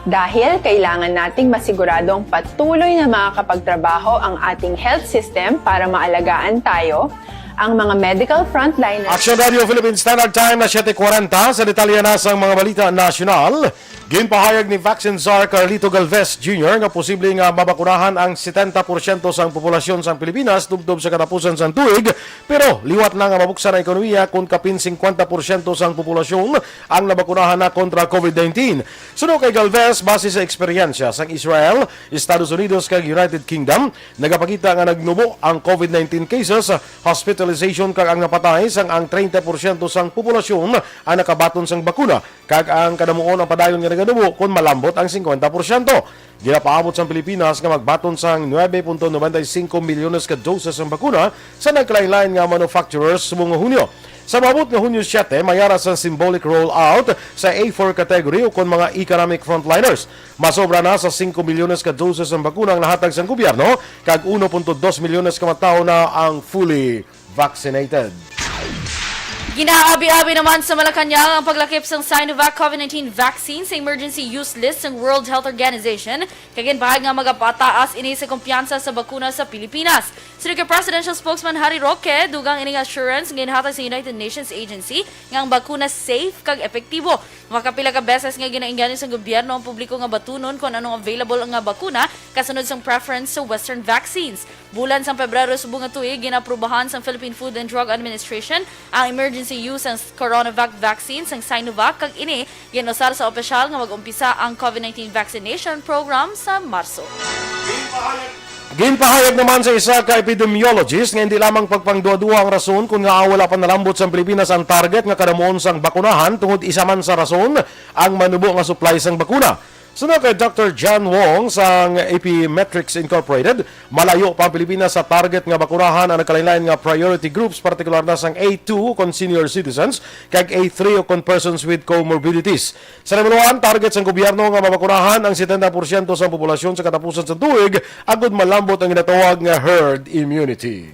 Dahil kailangan nating masiguradong patuloy na makakapagtrabaho ang ating health system para maalagaan tayo, ang mga medical frontliners. Action Radio Philippine Standard Time na siyete kwarenta. Sa detalye na sang mga balita nasyonal, ginpahayag ni Vaccine Czar Carlito Galvez Junior nga posible nga mabakunahan ang setenta porsyento sang populasyon sang Pilipinas tubtob sa katapusan sang tuig, pero liwat na nga mabuksan ang ekonomiya kon kapin singkwenta porsyento sang populasyon ang nabakunahan na kontra COVID nineteen. Suno kay Galvez, base sa eksperyensya sang Israel, Estados Unidos, kag United Kingdom, nagapakita nga nagnubo ang COVID nineteen cases, hospitalization, kag ang napatay sang ang treinta porsyento sang populasyon ang nakabaton sang bakuna, kag ang kadamuon ang padayon nga naganubo kon malambot ang singkwenta porsyento. Ginapaabot sang Pilipinas nga magbaton sang nuebe punto nobenta y singko milyones ka doses sang bakuna sa nagkalain-lain nga manufacturers subong nga Hunyo. Sa maabot nga Hunyo siete, may ara sang symbolic rollout sa A four category ukon mga economic frontliners. Masobra na sa singko milyones ka doses ang bakuna ang nahatag sang gobyerno, kag uno punto dos milyones ka mga tawo na ang fully vaccinated. Ginaabi-abi naman sa Malacañang ang paglakip sang Sinovac COVID nineteen vaccine sa emergency use list sang World Health Organization, kag ginpahayag nga magapataas ini sa kumpiyansa sa bakuna sa Pilipinas. Suno kay Presidential Spokesman Harry Roque, dugang ining assurance nga ginhatag sa United Nations Agency nga ang bakuna safe kag epektibo. Makapila ka beses nga ginainganyo sa gobyerno ang publiko nga batunon kon anong available nga bakuna kasunod sang preference sa Western vaccines. Bulan sang Pebrero subong nga tuig, ginaprubahan sang Philippine Food and Drug Administration ang emergency use sang Coronavac vaccine sang Sinovac, kag ini ginusar sa opisyal nga mag-umpisa ang COVID nineteen vaccination program sa Marso. Ginpahayag naman sa isa ka epidemiologist nga hindi lamang pagpangduha-duha ang rason kon ngaa wala pa nalambot sang Pilipinas ang target nga kadamuon sang bakunahan, tungod isa man sa rason ang manubo nga supply sang bakuna. Suno kay Doctor John Wong sang Epimetrics Incorporated, malayo pa ang Pilipinas sa target nga bakunahan ang nagkalain-lain nga priority groups, partikular na sang A two kon senior citizens, kag A three o kon persons with comorbidities. Sa nahibaluan, target sang gobyerno nga mabakunahan ang setenta porsyento sang populasyon sa katapusan sa tuig agud malambot ang ginatawag nga herd immunity.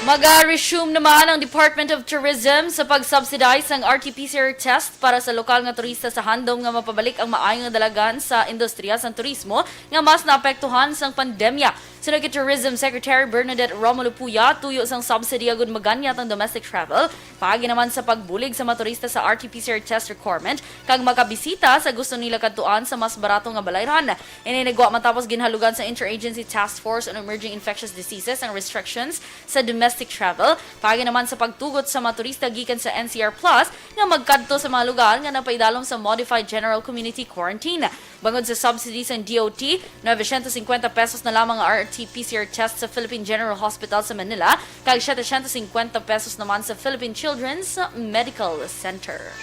Mag-resume naman ang Department of Tourism sa pag-subsidize sang R T P C R test para sa lokal nga turista sa handom nga mapabalik ang maayo nga dalagan sa industriya sang turismo nga mas naapektuhan sang pandemya. Suno kay Tourism Secretary Bernadette Romulo Puya, tuyo sang subsidy agud maganyat ang domestic travel, paagi naman sa pagbulig sa mga turista sa R T P C R test requirement kag makabisita sa gusto nila kadtuan sa mas barato nga balayran. Ini nagwa matapos ginhalugan sa Interagency Task Force on Emerging Infectious Diseases ang restrictions sa domestic travel, paagi naman sa pagtugot sa mga turista gikan sa N C R Plus nga magkadto sa mga lugar nga napaidalom sa Modified General Community Quarantine. Bangod sa subsidy sang D O T, novecientos cincuenta pesos na lamang ang R T P C R test sa Philippine General Hospital sa Manila, kag setecientos cincuenta pesos naman sa Philippine Children's Medical Center.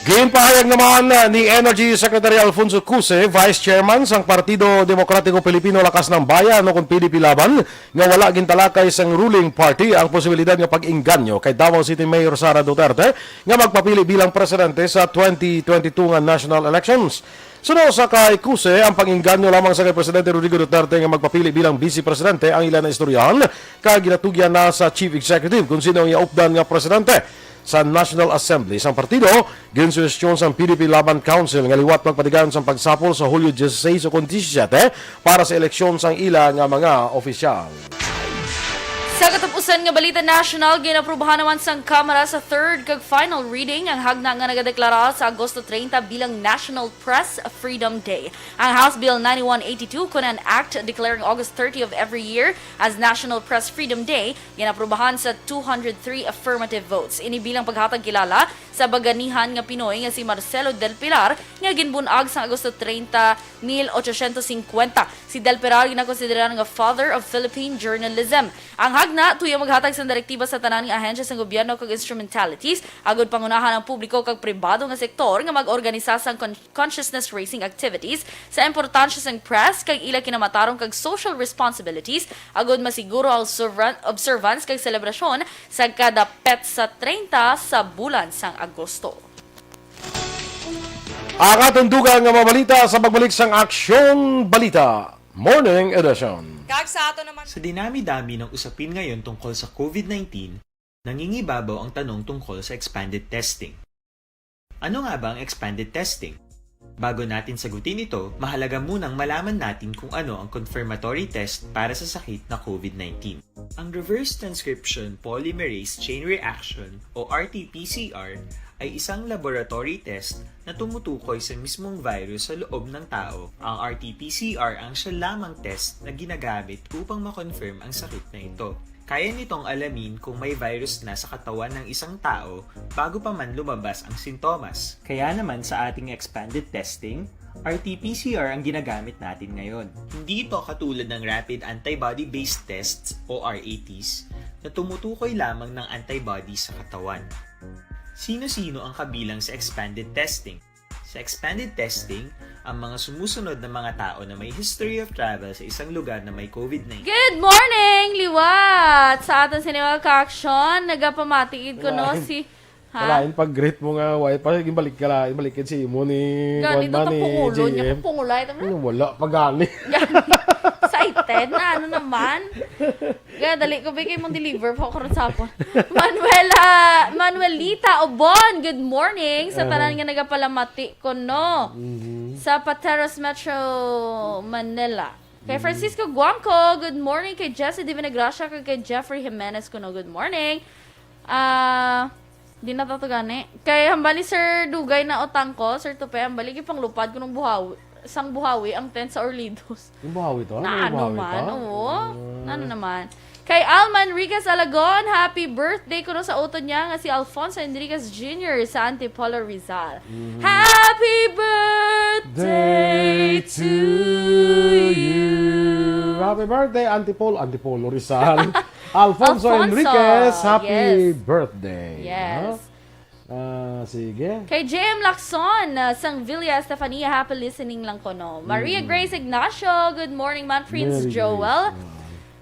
Ginpahayag naman ni Energy Secretary Alfonso Cuse, Vice Chairman sang Partido Demokratiko Pilipino Lakas ng Bayan o kon P D P Laban, nga wala gintalakay sang ruling party ang posibilidad nga pag-inganyo kay Davao City Mayor Sara Duterte nga magpapili bilang presidente sa twenty twenty-two nga national elections. Suno sa kay Cuse, ang pag-inganyo lamang sa kay Presidente Rodrigo Duterte nga magpapili bilang vice presidente ang ila naistoryahan kag ginatugyan na sa chief executive kon sino ang iaupdan nga presidente. Sa National Assembly sang partido, ginsuhestyon sang P D P Laban Council nga liwat magpatigayon sang pagsapol sa Hulyo dieciséis o kon disisyete para sa eleksyon sang ila nga mga opisyal. Sa katapusan nga balita national, ginaprubahan naman sang Kamara sa third kag final reading ang hagna nga nagadeklara sa Agosto treinta bilang National Press Freedom Day. Ang House Bill ninety-one eighty-two kon an Act declaring August thirty of every year as National Press Freedom Day, ginaprubahan sa two hundred three affirmative votes. Ini bilang paghatag kilala sa baganihan nga Pinoy nga si Marcelo Del Pilar nga ginbun-ag sang Agosto treinta, mil ochocientos cincuenta. Si Del Pilar ginakonsiderar nga father of Philippine journalism. Ang hagna tuyo maghatag sang direktiba sa tanan nga ahensya sang gobyerno kag instrumentalities agud pangunahan ang publiko kag pribado nga sektor nga mag-organisa sang con-, consciousness raising activities sa importansya sang press kag ila kinamatarong kag social responsibilities agud masiguro ang observan-, observance kag selebrasyon sa kada petsa treinta sa bulan sang Agosto. Ang aton dugang nga mga balita sa pagbalik sang Aksyon Balita Morning Edition. Kag sa ato naman. Sa dinami-dami ng usapin ngayon tungkol sa COVID nineteen, nangingibabaw ang tanong tungkol sa expanded testing. Ano nga ba ang expanded testing? Bago natin sagutin ito, mahalaga munang malaman natin kung ano ang confirmatory test para sa sakit na COVID nineteen. Ang reverse transcription polymerase chain reaction o R T P C R ay isang laboratory test na tumutukoy sa mismong virus sa loob ng tao. Ang R T P C R ang siya lamang test na ginagamit upang ma-confirm ang sakit na ito. Kaya nitong alamin kung may virus na sa katawan ng isang tao bago pa man lumabas ang sintomas. Kaya naman sa ating expanded testing, R T P C R ang ginagamit natin ngayon. Hindi ito katulad ng rapid antibody-based tests o R A Ts na tumutukoy lamang ng antibody sa katawan. Sino-sino ang kabilang sa expanded testing? Sa expanded testing, ang mga sumusunod na mga tao na may history of travel sa isang lugar na may COVID nineteen. Good morning, liwat! Sa aton sini mga ka-aksyon, nagapamati gid ko, no, Lain. si... Ha? Kalain pag greet mo nga, why pa, ibalik ka la, ibalik ka si imo ni Gani, Juan Mani, kapungulo niya, J M. kapungulay. Tama? Ano, wala, pagani. Excited na, ano naman? Ga, dali ko, bigay mong deliver po karon sa hapon. Manuela, Manuelita Obon, good morning sa tanan nga nagapalamati ko, no? Sa Pateros Metro Manila. Kay Francisco Guamco, good morning. Kay Jesse Divinagracia, kag kay Jeffrey Jimenez kuno, good morning. Ah, di na to gani. Kay hambali Sir Dugay na Otangko, Sir Tupe, hambali gipanglupad ko nung buhawi, sang buhawi ang tent sa Orlidos. Yung buhawi to? Na May ano buhawi man, to? oo. Ah. Ano naman? Kay Alman Enriquez Alagon, happy birthday kuno sa utod niya nga si Alfonso Enriquez Junior sa Antipolo, Rizal. Mhm. Happy birthday to you. Happy birthday, Antipolo, Antipolo, Rizal. Alfonso Alfonso, Enriquez, happy yes. birthday. Yes. No? Ah, sige. Kay J M Lacson, ah, sang Villa Estefania, happy listening lang kuno. Maria Mm. Grace Ignacio, good morning man, Prince Mary Joel. Grace, ah.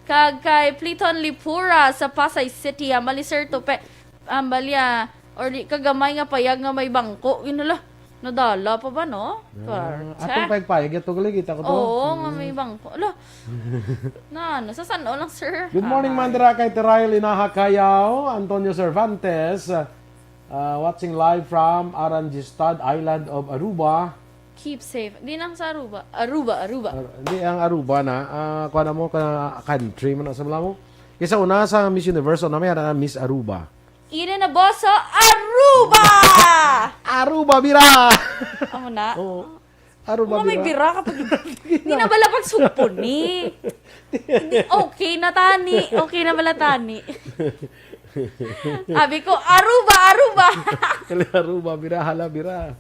Kag kay Pliton Lipura sa Pasay City, hambali Sir Tupe, hambali, ah, or di kagamay nga payag nga may bangko. Yun, hala, nadala pa ba, no? Ah, Kwarta. atong payag-payag, yato galing, kita ko to. Oo, nga Mm. may bangko. Hala, na, ano, sa san-o lang, sir? Good morning, Hi. Mandra, kay Teray Linaha Kayaw, Antonio Cervantes, ah, watching live from Aranjistad, Island of Aruba. Keep safe. Di nang sa Aruba. Aruba, Aruba. Ar-, hindi, ang Aruba na, ah, kuha na mo, ka country mo na sa mo. Kaysa una sa Miss Universe, una may ara Miss Aruba. Ina na boso, Aruba! Aruba, bira! Amo na? Oo. Aruba, Mga may bira. bira kapag hindi na bala pagsugpon ni. Hindi, okay na tani. Okay na bala tani. Abi ko, Aruba, Aruba. Kali Aruba, bira, hala, bira.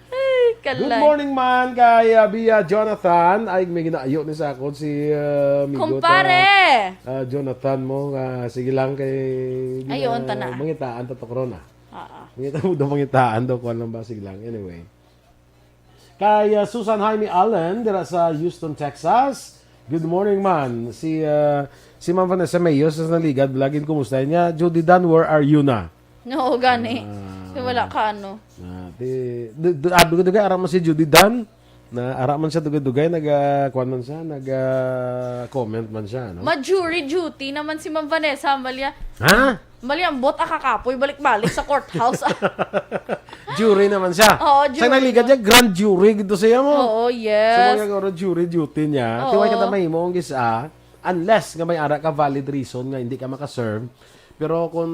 Ay, Good kalay. morning man kay, ah, Bia Jonathan. Ay, may ginaayo ni sa akon si, ah, amigo ta, Kumpare! ah, Jonathan mo. Ah, sige lang kay, Ay, yun, ah, tana. mangitaan ta to, corona. Ah, ah. Mangitaan mo daw, mangitaan daw, kuwan lang ba? Sige lang. Anyway. Kay, ah, Susan Jaime Allen, dira sa Houston, Texas. Good morning, man. Si, ah, si Ma'am Vanessa Mayos sa Naligad, laging kumusta niya. Judy Dan, where are you na? No, gani. Ah. Kay wala ka, ano. Ah, di, di, di, abi ko, dugay, ara man si Judy Dan. Na, ara man siya, dugay-dugay, nag, ah, kuwan man siya, nag, ah, comment man siya, no? Ma-jury duty naman si Ma'am Vanessa, Amalia. Ha? Mali ang bot, ah, kakapoy, balik-balik sa courthouse. Jury naman siya. Oo, Sa jury naligad na. niya, grand jury gito siya mo. Oo, yes. So, mga garo, jury duty niya. Oo. Tiway ka ta mahimo ang gisa, unless nga may ara ka valid reason nga hindi ka makaserve. Pero kung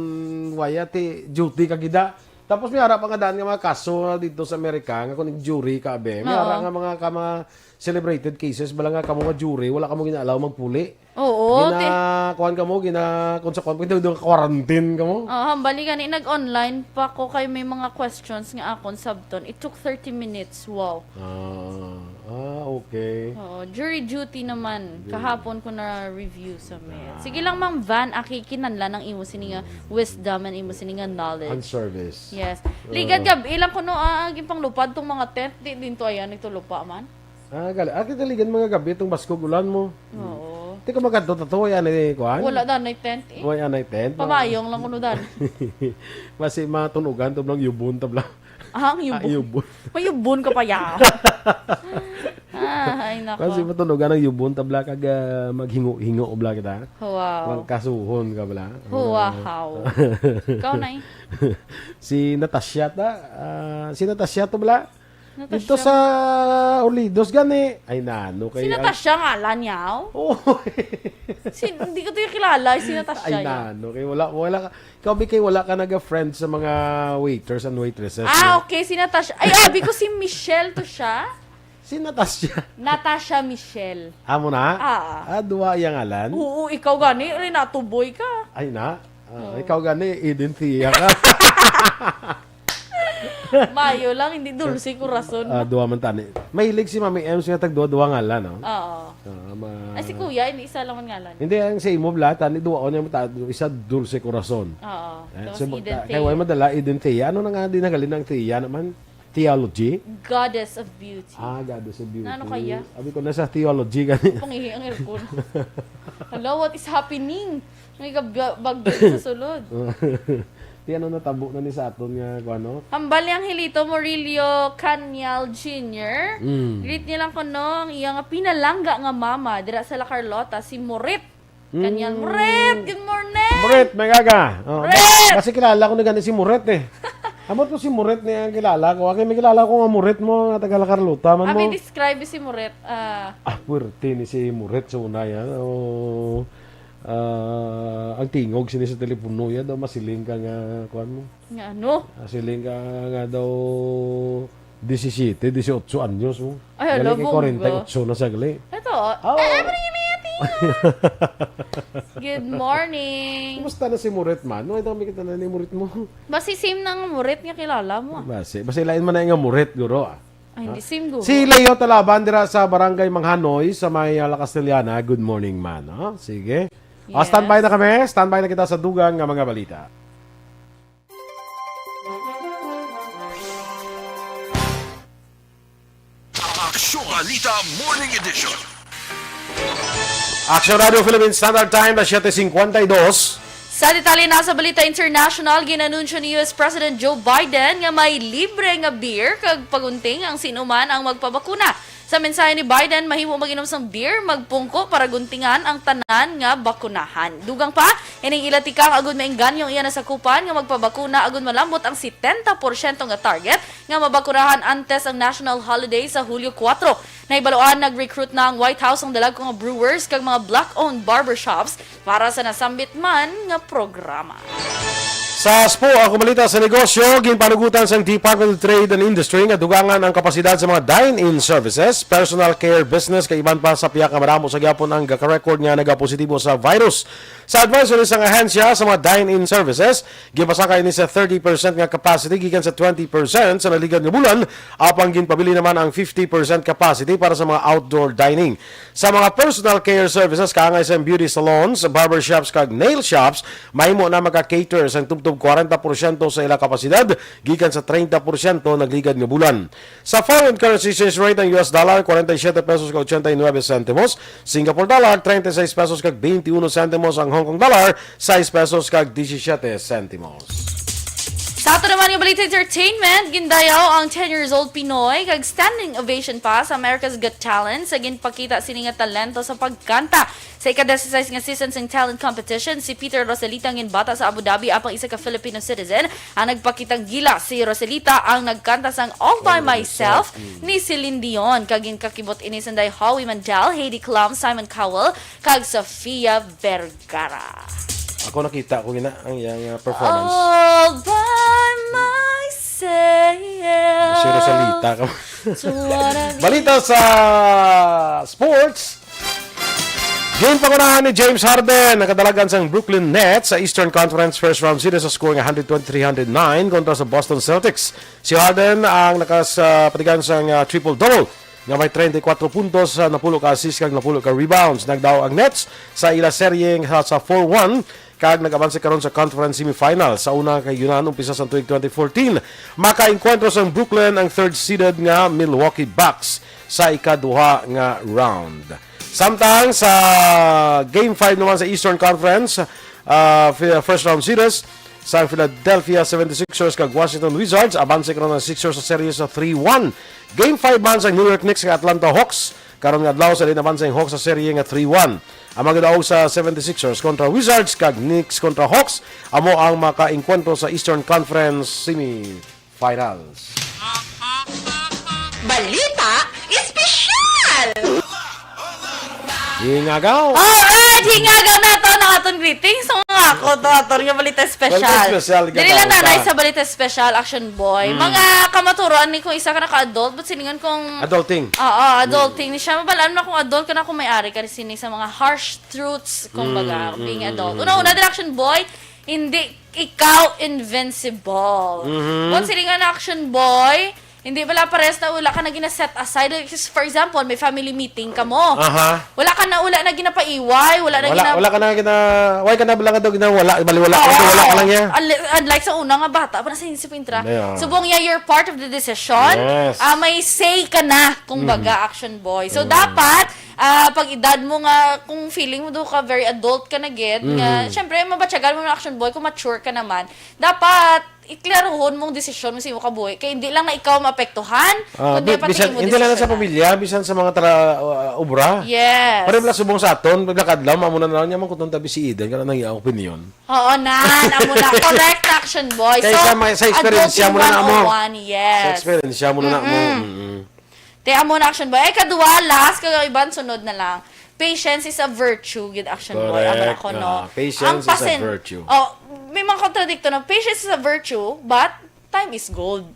waya, ti, duty ka gida. Tapos may ara pa nga daan nga mga kaso dito sa Amerika, nga kung jury ka, be. May Oo. ara nga mga, ka mga celebrated cases, bala nga kamo nga jury, wala kamo gina-allow magpuli. Oo, Gina, ti- kuwan kamo, gina, kung sa kuwan, pwede doon quarantine kamo. Ah, hambali gani, nag-online pa ko kay may mga questions nga akon sabton. It took thirty minutes. Wow. Ah, ah, okay. Oo, jury duty naman. Jury. Kahapon ko na-review sa Met. Ah. Sige lang, Ma'am Van, aki, kinanlan ang imo sini nga Mm. wisdom and imo sini nga knowledge. Ang service. Yes. Oo. Ligad gab, ilang kuno, ah, ang ipanglupad tong mga tent, di din to ayan, ito lupa man. Ah, gali. Ah, kita ligan mga gabi itong baskog ulan mo. Oo. Di ka magkadto tato, way anay kuan? Wala na anay tent, eh. Way anay tent, no? Pamayong lang kuno dan. Basi matunugan to blang yubon tabla. Ah, ang Ah, yubon. yubon. May yubon ka pa ya. Ah, ay, nako. Basi matunugan ang yubon tabla kag, ah, maghingo-hingo bla kita. Wow. Magkasuhon ka bla. Wow. Ikaw na, eh. Si Natasha ta, ah, si Natasha to bla. Natasha. Dito sa Olidos gani. Ay, nano kay Si Natasha ngalan niya, oh. Oh. Si, hindi ko to yung kilala, si Natasha Ay, yan. nano kay wala, wala ka. Ikaw, Bi, kay wala ka naga-friend sa mga waiters and waitresses, Ah, no? okay, si Natasha. Ay, abi ko si Michelle to siya. Si Natasha. Natasha Michelle. Amo na? Ah. Ah, duwa iyang ngalan? Oo, ikaw gani, Renato Boy ka. Ay, na? Ah, Oo. ikaw gani, Eden Thea ka. Mayo lang, hindi dulce corazon. Ah, duwa man tani. Mahilig si Mami Ems nga tag duwa-duwa ngalan, no? Oo. Ah, ma- Ay, si Kuya, hindi isa lang man ngalan. Hindi, ang sa imo, bla, tani, duwa, o niya, ta-, isa dulce corazon. Oo. Eh, Tapos so, Eden ta-, Thea. kay way madala, Eden Thea. Ano na nga, di nagalin ang Thea naman? Theology? Goddess of beauty. Ah, Goddess of beauty. Ano kaya? Abi ko na sa theology gani. Pangihi ang aircon. Hello, what is happening? May gab-, bagyo sa sulod. Di ano natabo na ni sa aton nga, kung ano? Hambal ni Angelito Murillo Canial Junior. Mm. Greet niya lang kuno ang iya nga pinalangga nga mama dira sa La Carlota, si Morit Canial. Mm. Morit, good morning! Morit, may gaga. Oh, Morit! Kasi kilala ko na gani si Morit eh. Amo to si Muret ni ang kilala ko. Ang may kilala ko nga Muret mo, nga taga La Carlota man Abi, mo. Describe si Muret. Ah, Ah, puwerte ni si Muret sa una yan. Oh, ah, ang tingog sini sa telepono yan, daw masiling ka nga, kuwan mo. Nga ano? Masiling ka nga daw disisiyete, disiotso anyos mo. Ay, hala, Gali kay bongga. Kwarenta y otso na sa gali. Ito. Oh. Ah, ano yung tingog? Good morning. Kumusta na si Muret man? No, ito, may kita na ni Muret mo. Basi same na nga Muret nga kilala mo, ah. Basi, basi lain man na nga Muret, guro, ah. Ay, hindi, same, guro. Si Leo Talaban dira sa Barangay Manghanoy sa may, ah, La Castellana. Good morning, man, ah. Sige. Ah, standby na kami. Standby na kita sa dugang nga mga balita. Aksyon Balita Morning Edition. Aksyon Radio Philippines Standard Time na siyete cincuenta y dos. Sa detalye na sa balita international, ginanunsyo ni U S President Joe Biden nga may libre nga beer kag pagunting ang sino man ang magpabakuna. Sa mensahe ni Biden, mahimo mag-inom sang beer, magpungko para guntingan ang tanan nga bakunahan. Dugang pa, ining ila tikang agud maengganyo ang iya nasakupan nga magpabakuna agud malambot ang setenta porsyento nga target nga mabakunahan antes ang national holiday sa Hulyo kuwatro. Nahibaluan, nag-recruit na ang White House ang dalagko nga brewers kag mga black-owned barbershops para sa nasambit man nga programa. Sa spo, ang kumalita sa negosyo, ginpanugutan sang Department of Trade and Industry nga dugangan ang kapasidad sa mga dine-in services, personal care business, kay iban pa sa pihak nga madamo sa gyapon ang gaka-record nga nagapositibo sa virus. Sa advisory sang ahensya sa mga dine-in services, ginpasaka ini sa thirty percent nga capacity gikan sa twenty percent sa naligad nga bulan, apang ginpabilin naman ang fifty percent capacity para sa mga outdoor dining. Sa mga personal care services, kaangay sa beauty salons, barbershops, kag nail shops, mahimo na maka-cater sang tubtob kwarenta porsyento sa ila kapasidad gikan sa treinta porsyento nagligad nga bulan. Sa foreign currency exchange rate, ang U S dollar, kwarenta y siyete pesos kag ochenta y nuebe sentimos, Singapore dollar, treinta y seis pesos kag veintiuno sentimos, ang Hong Kong dollar, sais pesos kag disisiete sentimos. Sa ato naman nga balita entertainment, gindayaw ang ten years old Pinoy kag standing ovation pa sa America's Got Talent sa ginpakita sini nga talento sa pagkanta. Sa ika-disisais nga season sing talent competition, si Peter Rosalita nga ginbata sa Abu Dhabi apang isa ka Filipino citizen ang nagpakitang gila. Si Rosalita ang nagkanta sang All by Myself ni Celine Dion, kag ginkakibot ini sanday Howie Mandel, Heidi Klum, Simon Cowell, kag Sofia Vergara. Ako nakita ko gina ang iyang, uh, performance. All by myself. Si Rosalita ka. Balita sa sports. Game pangunahan ni James Harden, nakadalagan sang Brooklyn Nets sa Eastern Conference first round series sa score nga hundred twenty-three hundred nine kontra sa Boston Celtics. Si Harden ang nakapatigan sang, ah, triple-double nga may treinta y cuatro puntos, ah, napulo ka assist kag napulo ka rebounds. Nagdaog ang Nets sa ila serye nga sa four one kag nag-abanse karon sa conference semifinal. Sa una kay yunan umpisa sa tuig twenty fourteen, makaengkwentro sang Brooklyn ang third seeded nga Milwaukee Bucks sa ikaduha nga round. Samtang sa Game five naman sa Eastern Conference, ah, fi-, first round series, sa Philadelphia seventy-sixers kag Washington Wizards, abanse karon ang Sixers sa serye sa three one. Game five man sa New York Knicks kag Atlanta Hawks. Karon nga adlaw sa din abanse ang Hawks sa serye nga three one. Ang magdaog sa seventy-sixers kontra Wizards kag Knicks kontra Hawks amo ang makaengkwentro sa Eastern Conference semifinals. Balita espesyal! Hingagaw! Alright! Hingagaw na to ng aton greetings. So, nga ako to, aton nga balita espesyal. Balita espesyal, Dili lang hingagaw nanay ka. Sa balita espesyal, Action Boy. Mm. Mga kamaturoan ni kung isa ka naka-adult, but siningon kung Adulting. Oo, adulting ni siya. Mabalaan mo na kung adult ka na kung may ari ka sini sa mga harsh truths, kumbaga, Mm, being mm, adult. mm, Una-una, mm. Din, Action Boy, hindi ikaw invincible. Mhm. Kung siningon, Action Boy, hindi bala pares na wala ka na gina-set aside. Like, for example, may family meeting ka mo. Aha. Wala ka na, wala na ginapaiway, wala na Wala, gina- wala ka na gina-, why ka na bala nga daw gina-, wala, baliwala ka, Oo. Wala ka lang niya. Unli-, unlike sa una nga bata, pa na sa inisip intra. Yeah. Subong niya, you're part of the decision. Yes. Ah, may say ka na, kung Mm. baga, Action Boy. So, Mm. dapat, ah, pag edad mo nga, kung feeling mo do ka, very adult ka na gid, nga, Mm. syempre, mabatyagan mo na, Action Boy, kung mature ka naman. Dapat, iklarohon mong desisyon mo sa imo kabuhi. Kay hindi lang na ikaw maapektuhan, Ah, kundi bi-, pati bisan, imo hindi lang sa desisyonan. Pamilya, bisan sa mga tra-, uh, obra. Yes. Pareho lang subong sa aton, pagka adlaw, amo na lang niya, man kutob tabi si Eden, kana nang iyang opinion. Oo, nan, amo na. Correct, Action Boy. Kay So, sa may, sa experience adulting mo na na mo. one oh one, yes. Sa experience mo na na mo. Mm-mm. Mm-mm. Te, amo na, Action Boy. Ay, kadua, last, kag iban, sunod na lang. Patience is a virtue, gid, Action Boy. Amo na Correct. ko, no? Ah, patience Ang is a pasen-, virtue. Oh, may mga kontradikto na, patience is a virtue, but time is gold.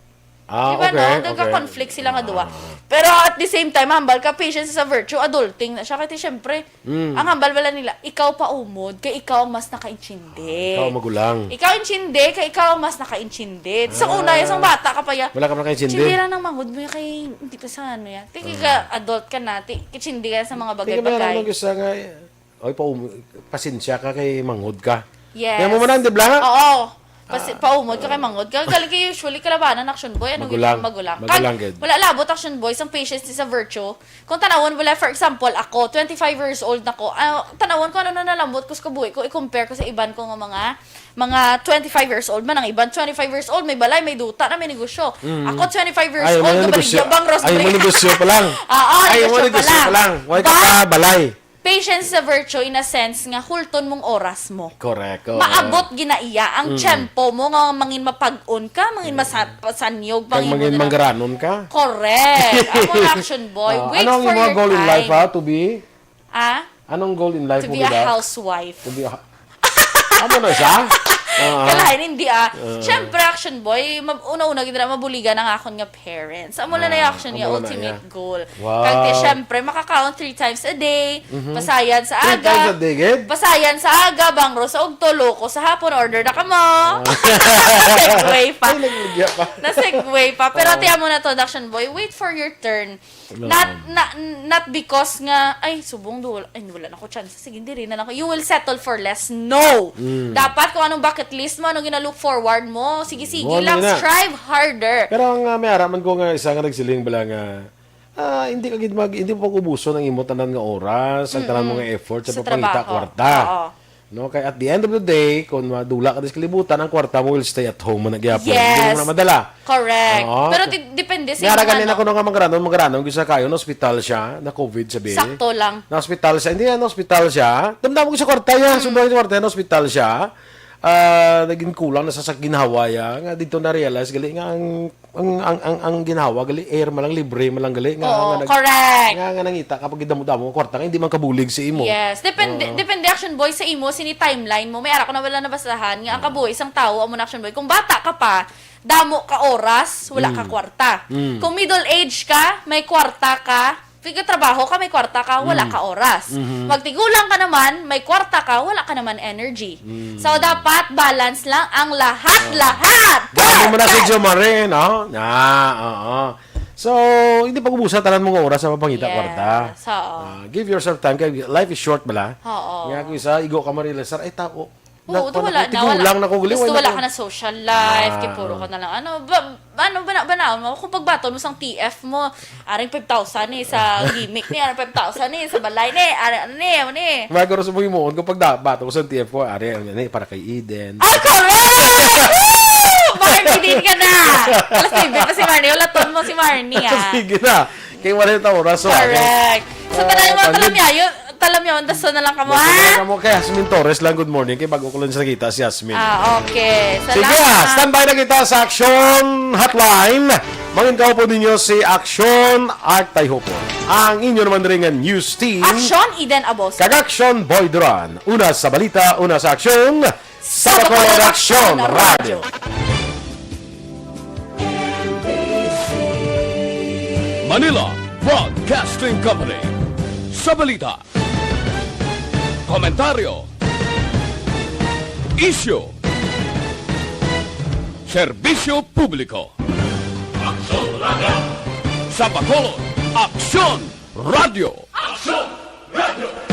Ah, Di ba, okay, no? okay. Nagka-conflict sila nga duwa. Ah. Pero at the same time, hambal ka, patience is a virtue, adulting na siya. Kasi, syempre, Mm. ang hambal bala nila, ikaw pa umod, kay ikaw ang mas nakaintindi. Ikaw ang magulang. Ikaw intindi, kay ikaw ang mas nakaintindi. Sa Ah. una, yung bata ka pa, ya, Wala ka pa nakaintindi? Intindi lang ng mangod mo, ya, kay hindi pa sa ano, ya. Ti, Ah. ka adult ka na, ti, intindi ka sa mga Tingnan mo, bagay-bagay. Ano, gusto nga, oy, pa, pasensya ka kay mangod ka. Yes. Kaya mo man, di ba? Oo. Pasi-, Ah. paumod ka kay mangod ka. Gali kay usually kalabanan, Action Boy. Ano Magulang. gid ang magulang? Magulang Kag gid. wala labot, Action Boy, sang patience is a virtue. Kung tanawon, wala, for example, ako, twenty-five years old na ko. Ah, tanawon ko ano na nalambot ko sa kabuhi ko, i-compare ko sa iban ko nga mga, mga twenty-five years old man. Ang iban, twenty-five years old, may balay, may duta na, may negosyo. Mm. Ako, twenty-five years Ay, old, may negosyo. nabaligya, bang, Ay, may Rosemary? negosyo pa lang. Ah, ah, Ay, negosyo may pa negosyo lang. pa lang. Why ka But, pa balay? Patience is a virtue in a sense nga hulton mong oras mo. Correct, oo. Maabot ginaiya ang Mm. tiyempo mo nga mangin mapag-on ka, mangin Mm. masa-, pasanyog, Kag mangin mangin mo na manggaranon ka. Correct. Amo na, Action Boy. Ah, Wait ano ang for imong your goal in life, time. ha? To be? Ah? Anong goal in life To mo, be a gid, ah? housewife. To be a ha-, Amo na siya? Ah. Kalain, hindi, ah. Ah. Siyempre, Action Boy, mab-, una-una gid na mabuligan ang akon nga parents. Amo na na yung Ah, action niya, amo na ultimate niya. goal. Wow. Kag ti, syempre, makakaon three times a day, Mhm. pasayan sa Three aga, times a day, gid? pasayan sa aga, bangro sa ugto, loko sa hapon, order na kamo. Ah. Segue pa. Ay, nagligya pa. Na-segue pa. Pero Oo. tiyan mo na to, Action Boy, wait for your turn. No. Not, na, not because nga, "Ay, subong do, ay, wala na ko chance. Sige, diri na lang ko." You will settle for less. No! Mm. Dapat kung anong bucket list mo, anong gina-look forward mo, sige, sige Mo, lang, ano na. strive harder. Pero ang, ah, may ara man ko nga isa nga nagsiling bala nga, ah, hindi ka gid mag-, hindi mo pag-ubuson ang imo tanan nga oras, ang tanan mo Mm-mm. nga effort sa Sa pagpangita trabaho. kwarta. Oo. No, kay at the end of the day, kung madula ka sa kalibutan, ang kwarta mo will stay at home man na gyapon. Hindi mo Yes. na madala. Correct. Oo. Pero ti-, depende sa May ara imong gani ano. na kuno nga manggaranon, manggaranon, gisa kayo, na-hospital siya, na-COVID sabi. Sakto lang. Na-hospital siya, hindi na na-hospital siya. Damdam ko sa kwarta niya, Mm. sobrang sa kwarta, na-hospital siya. Ah, naging kulang na sa, sa ginhawa niya. Nga dito na-realize, gali nga ang, ang, ang, ang, ang ginhawa, gali, air man lang, libre man lang, gali, nga, Oo, nga nag-, correct. nga, nga nangita kapag gidamo-damo ang kwarta, nga hindi man kabulig sa imo. Yes. Depende, Oo. depende, Action Boy, sa imo, sini timeline mo. May ara ko na wala nabasahan nga ang Oo. kabuhi isang tao, amo na, Action Boy. Kung bata ka pa, damo ka oras, wala ka Mm. kwarta. Mm. Kung middle age ka, may kwarta ka, kung trabaho ka, may kwarta ka, wala Mm. ka oras. Mhm. Magtigulang ka naman, may kwarta ka, wala ka naman energy. Mm. So, dapat balance lang ang lahat-lahat. Oo. Dami mo na si Kwarta! Jo Marie, no? Ah, oo. So, hindi pag-ubusan tanan mo nga oras sa pagpangita Yes, kwarta. oo. Ah, give yourself time, kay life is short bala. Oo. Nga kung isa, igo ka marilasar, ay, tao, Oo, na, ito na, wala na, tigulang wala. na ko, gali, Gusto wala wala na ko. ka na social life, Ah, kay puro ah. ka na lang, ano, ba, ano, bana-, banaon mo, kung pagbaton mo sang T F mo, aring five thousand ni sa gimik ni, aring five thousand ni sa balay ni, aring ano ni, ano ni. Magaro sa mga himuon ko pag da-, bato ko sa T F ko, ari, ano ni, para kay Eden. Ay, correct! Woo! Marnie din ka na! Alas nuebe pa si Marnie, ulaton mo si Marnie, ah. Sige na. Kay wala yung oras, so, Correct. So, Oh, tanan mo, pandit. talam yayo, talam yayo, daso na lang kamo, Daso na ha? lang kamo kay Yasmin Torres lang, good morning. Kay bago ko lang siya nakita si Yasmin. Ah, okay. Sige, Salamat. ah, standby na kita sa Action Hotline. Mangin kaupod ninyo si Action Art Tayhopon. Ang inyo naman rin nga news team. Action, Eden Abos. Kag Action Boy Duran. Una sa balita, una sa aksyon. Sa Bacolod Action Radio. Manila Broadcasting Company. Sa balita, komentaryo, isyu, serbisyo publiko. Aksyon Radio. Sa Bacolod, Aksyon Radio. Aksyon Radio.